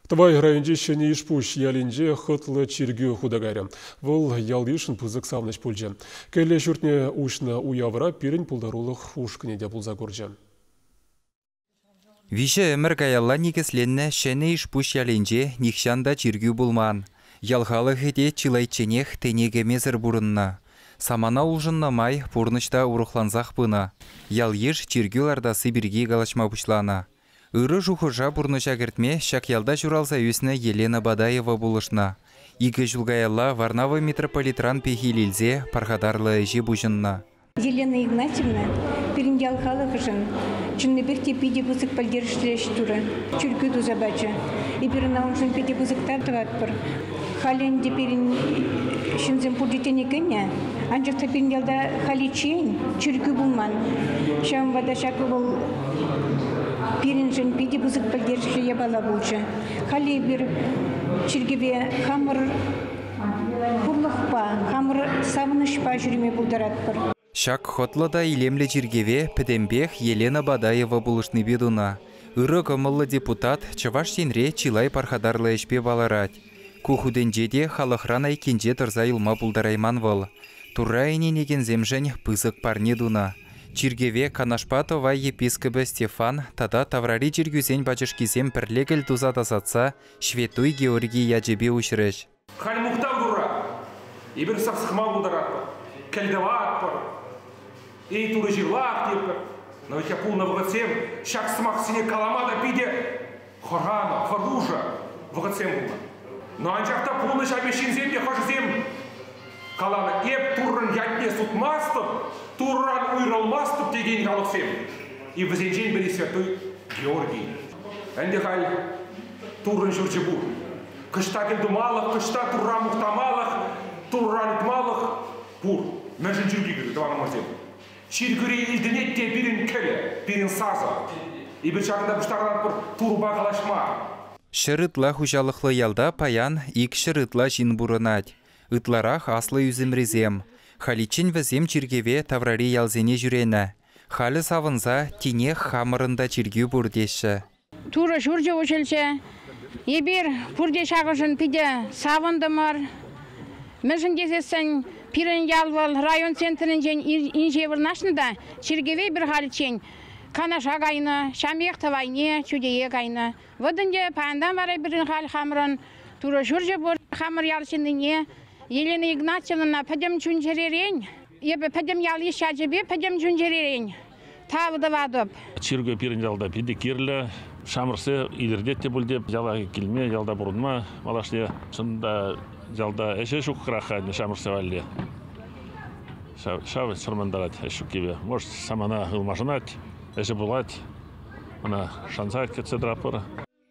Тӑвай районӗнчи Ҫӗнӗ Ишпуҫ ялӗнче хӑтлӑ чиркӳ хута кайрӗ. Вӑл ял-йышшӑн пысӑк савӑнӑҫ пулчӗ. Кӗлӗ ҫуртне уҫнӑ уявра пирӗн пултарулӑх ушкӑнӗ те пулса курчӗ. Виҫӗ ӗмӗр каялла никӗсленнӗ Ҫӗнӗ Ишпуҫ ялӗнче нихҫан та чиркӳ пулман. Ял халӑхӗ те чылайчченех тӗне кӗмесӗр пурӑннӑ. Самана улшӑннӑ май пурнӑҫ та урӑхлансах пынӑ. Ял-йыш чиркӳ лартасси пирки калаҫма пуҫланӑ. Ырӑ шухӑша пурнӑҫа кӗртме ҫак ялта ҫуралса ӳснӗ Елена Бадаева пулӑшнӑ. Икӗ ҫул каялла Варнава митрополитран пехил илсе пархатарлӑ ӗҫе пуҫӑннӑ. Елена Игнатьевна пирӗн ял халӑхӗшӗн чӑннипех те питӗ пысӑк пӗлтерӗшлӗ ӗҫ турӗ. Чиркӳ туса пачӗ. Эпир ӑна уншӑн питӗ пысӑк тав тӑватпӑр. Халӗ ӗнтӗ пирӗн ҫынсем пурте тӗне кӗнӗ, анчах та пирӗн ялта халиччен чиркӳ пулман. Ҫавӑнпа та ҫакӑ вӑл пирӗншӗн питӗ пысӑк пӗлтерӗшлӗ япала пулчӗ. Халӗ эпир чиркӗве хамӑр хурлӑхпа, хамӑр савӑнӑҫпа ҫӳреме пултаратпӑр. Ҫак хӑтлӑ та илемлӗ чиркӗве пӗтӗмпех Елена Бадаева пулӑшнипе тунӑ. Ырӑ кӑмӑллӑ депутат Чӑваш Енре чылай пархатарлӑ ӗҫпе палӑрать. Ку хутӗнче те халӑхран айккинче тӑрса юлма пултарайман вӑл. Турра ӗненекенсемшӗн пысӑк парне тунӑ. Чиркӗве Канашпа Тӑвай епископӗ Стефан тата таврари чиркӳсен пачӑшкисем пӗрле кӗл туса тасатса Ҫветтуй Георгий ячӗпе уҫрӗҫ. Халь мухтав Турра! Эпир сӑхсӑхма пултаратпӑр, кӗлтӑватпӑр. Эй, Турӑ ҫырлах тетпӗр. Но ведь пулнӑ вӑхӑтсем ҫак сӑмахсене калама та питӗ хӑранӑ, хӑрушӑ вӑхӑтсем пулнӑ. Но анчах та пулнӑ ҫав ҫынсем те хӑшӗсем каланӑ, эп Туррӑн ятне сутмастӑп, Турран уйрӑлмастӑп текен халӑхсем. И вӗсенчен пӗри святой Георгий. Ӗнтӗ халь Туррӑн ҫурчӗ пур. Кӑҫта кӗлтумалӑх, кӑҫта Турра мухтамалӑх, Турран ыйтмалӑх пур. Мӗншӗн чиркӳ кирлӗ, тӑванӑмӑрсем? Чиркӳре илтӗнет те пирӗн кӗлӗ, пирӗн сасӑ. Эпир ҫакӑнта пуҫтарӑнатпӑр Турӑпа калаҫма. Ҫӗр ытла хуҫалӑхлӑ ялта паян 200 ытла ҫын пурӑнать. Ытларах аслӑ ӳсӗмрисем. Халиччен вӗсем чиркӗве таврари ялсене ҫӳренӗ. Халӗ савӑнса тинех хамӑрӑн та чиркӳ пур теҫҫӗ. Турӑ ҫурчӗ уҫӑлчӗ. Эпир пурте ҫакӑншӑн питӗ савӑнтӑмӑр. Мӗншӗн тесессӗн пирӗн ял вӑл район центрӗнчен инҫе вырнаҫнӑ та чиркӗве эпир халиччен Канаша кайнӑ, Ҫамьех Тӑвайне, Чутее кайнӑ. Вӑт ӗнтӗ паянтан вара пирӗн халь хамӑрӑн Турӑ ҫурчӗ пур. Хамӑр ял ҫыннине Елена Игнатьевнӑна пӗтӗм чун-чӗререн, эпӗ пӗтӗм ял-йыш ячӗпе пӗтӗм чун-чӗререн тав тӑватӑп. Чиркӳ пирӗн ялта питӗ кирлӗ. Ҫамрӑксем илӗртет те пуль те яла килме, ялта пурӑнма малашне. Чӑн та ялта ӗҫе ҫукрах ӗнтӗ ҫамрӑксем валли. Ҫав чӑрмантарать ӗҫ ҫуккипе. Может, самана ылмашӑнать, ӗҫӗ пулать. Ӑна шанса кӗтсе тӑратпӑр.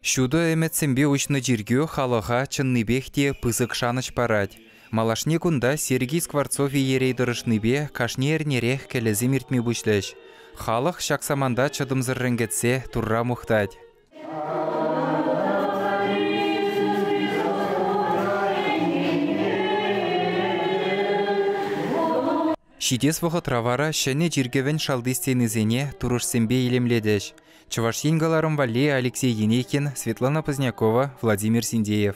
Ҫутӑ ӗмӗтсемпе уҫнӑ чиркӳ халӑха чӑннипех те пысӑк шанӑҫ парать. Малашне кунта Сергий Скворцов иерей тӑрӑшнипе кашни эрнерех кӗлӗсем иртме пуҫлӗҫ. Халӑх ҫак саманта чӑтӑмсӑррӑн кӗтсе Турра мухтать. Ҫитес вӑхӑтра вара ҫӗнӗ чиркӗвӗн шалти стенисене турӑшсемпе илемлетӗҫ. Чӑваш Ен кӑларӑм валли Алексей Енейкин, Светлана Позднякова, Владимир Синдеев.